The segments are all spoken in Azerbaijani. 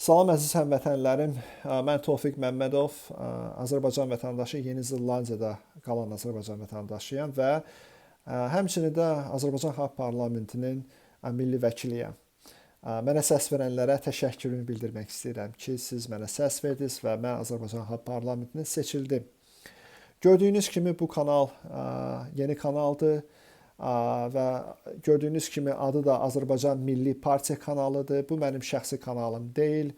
Salam əziz həmvətənlərim. Mən Tofiq Məmmədov, Azərbaycan vətəndaşı, Yeni Zelandiyada qalan Azərbaycan vətəndaşıyam və həmçinin də Azərbaycan Xalq Parlamentinin milli vəkiliyəm. Mənə səs verənlərə təşəkkürümü bildirmək istəyirəm ki, siz mənə səs verdiniz və mən Azərbaycan Xalq Parlamentinə seçildim. Gördüyünüz kimi bu kanal yeni kanaldır və gördüyünüz kimi adı da Azərbaycan Milli Partiya kanalıdır. Bu mənim şəxsi kanalım deyil.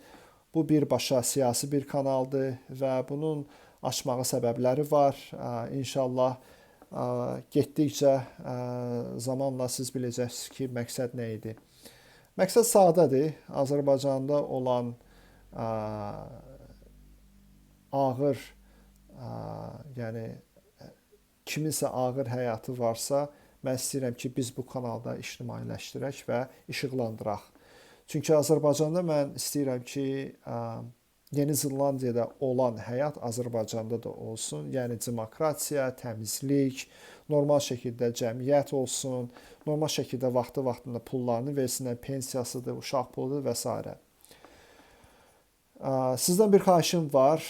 Bu birbaşa siyasi bir kanaldır və bunun açmağı səbəbləri var. İnşallah getdikcə zamanla siz biləcəksiniz ki, məqsəd nə idi. Məqsəd sadədir. Azərbaycanda olan ağır, yəni kiminsə ağır həyatı varsa, mən istəyirəm ki, biz bu kanalda ictimailəşdirək və işıqlandıraq. Çünki Azərbaycanda mən istəyirəm ki, Yeni Zelandiyada olan həyat Azərbaycanda da olsun. Yəni demokratiya, təmizlik, normal şəkildə cəmiyyət olsun, normal şəkildə vaxtı-vaxtında pullarını versinlər, pensiyasıdır, uşaq puludur və s. Sizdən bir xahişim var.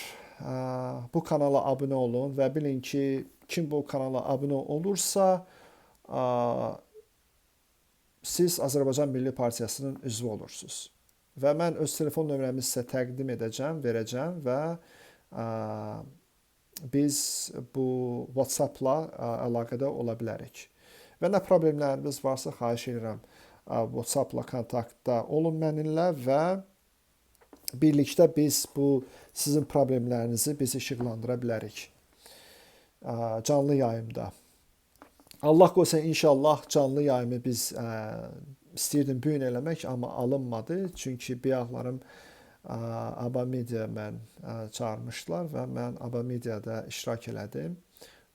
Bu kanala abunə olun və bilin ki, kim bu kanala abunə olursa, siz Azərbaycan Milli Partiyasının üzvü olursunuz. Və mən öz telefon nömrəmi sizə təqdim edəcəm, verəcəm və biz bu WhatsApp-la əlaqədə ola bilərik. Və nə problemləriniz varsa, xahiş edirəm, WhatsApp-la kontaktda olun mənimlə və birlikdə biz bu sizin problemlərinizi biz işıqlandıra bilərik. Canlı yayımda. Allah qoysa inşallah canlı yayımı biz istəyirdim bu gün eləmək, amma alınmadı. Çünki bayaqlarım ABA Media mən çağırmışdılar və mən ABA Mediada iştirak elədim.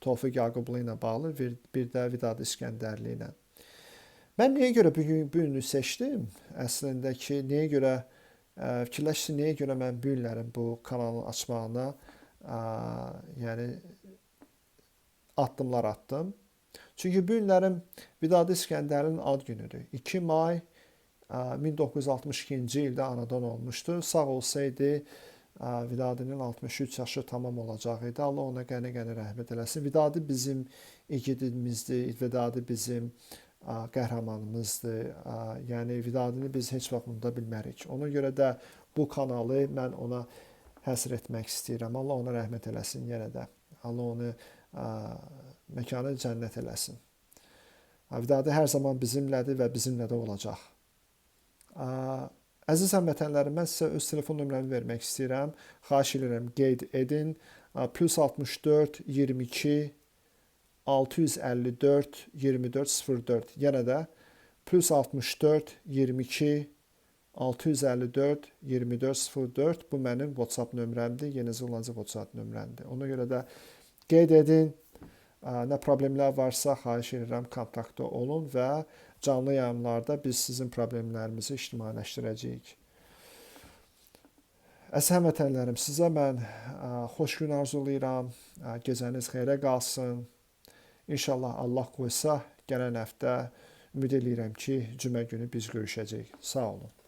Tofiq Yaqublu ilə bağlı, bir də Vidadi İskəndərli ilə. Mən niyə görə bu gün bu günü seçdim? Əslində ki, niyə görə fikirləşsin, niyə görə mən bu günlərin bu kanalın açmağına yəni addımlar attım. Çünki bu günlərim Vidadi İskəndərlinin ad günüdür. 2 may 1962-ci ildə anadan olmuşdu. Sağ olsaydı Vidadinin 63 yaşı tamam olacaq idi. Allah ona qəni-qəni rəhmət eləsin. Vidadi bizim igidimizdir. Vidadi bizim qəhrəmanımızdır. Yəni Vidadini biz heç vaxt unuda bilmərik. Ona görə də bu kanalı mən ona həsr etmək istəyirəm. Allah ona rəhmət eləsin yenə də. Allah onu məkanı cənnət eləsin. Vidadi hər zaman bizimlədir və bizimlə də olacaq. Əziz həmvətənlərim, mən sizə öz telefon nömrəmi vermək istəyirəm. Xahiş edirəm, qeyd edin. Plus 64 22 654 24 04. Yenə də plus 64 22 654 24 04. Bu mənim WhatsApp nömrəmdir. Yeni Zelandiya WhatsApp nömrəmdir. Ona görə də qeyd edin. Nə problemlər varsa, xahiş edirəm, kontaktda olun və canlı yayımlarda biz sizin problemlərinizi ictimailəşdirəcəyik. Əziz həmvətənlərim, sizə mən xoş gün arzulayıram. Gecəniz xeyrə qalsın. İnşallah Allah qoysa, gələn həftə ümid eləyirəm ki, cümə günü biz görüşəcəyik. Sağ olun.